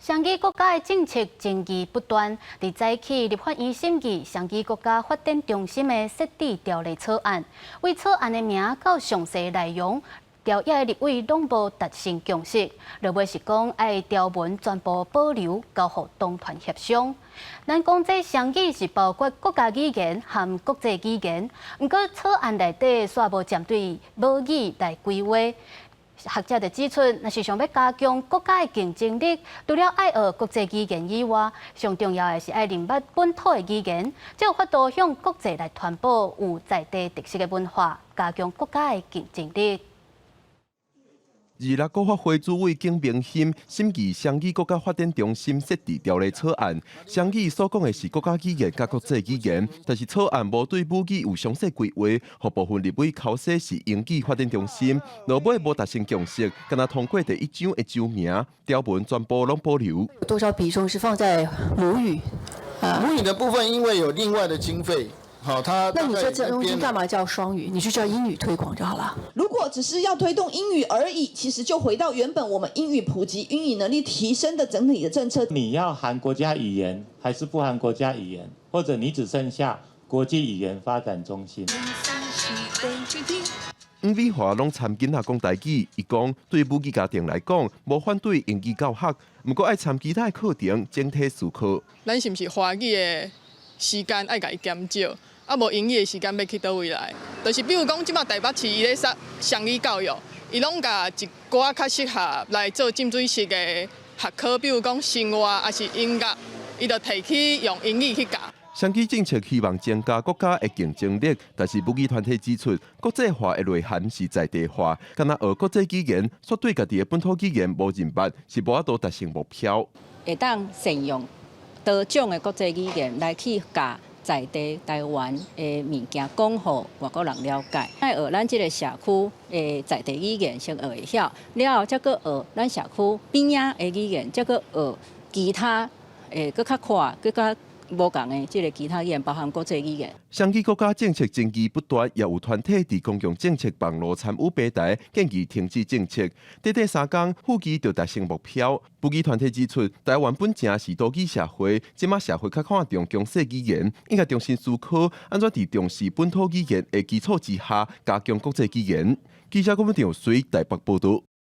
雙語國家的政策爭議不斷，佇早起立法院審議雙語國家發展中心的設置條例草案，為草案的名到詳細內容，朝野的立委攏無達成共識。落尾是講愛條文全部保留，交予黨團協商。咱講這雙語是包括國家語言和國際語言，毋過草案內底煞無針對母語來規劃。學者就指出，若是想欲加強國家的競爭力，除了愛學國際語言以外，上重要的是愛認捌本土的語言，才有法度向國際來傳播有在地特色的文化，加強國家的競爭力。二六國發會主委景明鑫審議雙語國家發展中心設置條例草案，雙語所講的是國家語言佮國際語言，但是草案無對母語有詳細規劃，予部分立委剾洗是英語發展中心，落尾無達成共識，干焦通過第一章的章名條文全部攏保留。多少比重是放在母語？母語的部分，因為有另外的經費。好，他那你這這中心幹嘛叫雙語？你就叫英語推廣就好了。如果只是要推動英語而已，其實就回到原本我們英語普及、英語能力提升的整體的政策。你要含國家語言還是不含國家語言？或者你只剩下國際語言發展中心？黃美華攏參囡仔講台語，伊講對母語家庭來講，無反對英語教學，毋過愛參其他的課程整體思考。咱是毋是華語的時間愛共伊減少？啊，無英語的時間欲去佗位來？就是比如講，這馬台北市伊咧設雙語教育，伊攏共一寡較適合來做浸水式的學科，比如講生活抑是音樂，伊就提去用英語去教。雙語政策希望增加國家的競爭力，但是母語團體指出，國際化的內涵是在地化，干焦學國際語言，卻對家己的本土語言無認捌，是無法度達成目標。會當善用多種的國際語言來去共在地台灣的物件講予外國人了解。愛學咱這个社區的在地語言先學會曉，了後才閣學咱社區邊仔的語言，才閣學其他會閣較闊、閣較無仝的這个其他語言，包含國際語言。雙語國家政策爭議不斷，也有團體佇公共政策網路參與平台建議停止政策。短短3工，預期就達成目標。母語團體指出，台灣本正是多語社會，這馬社會較看重強勢語言，應該重新思考按怎佇重視本土語言的基礎之下，加強國際語言。記者郭文長隨台北報道。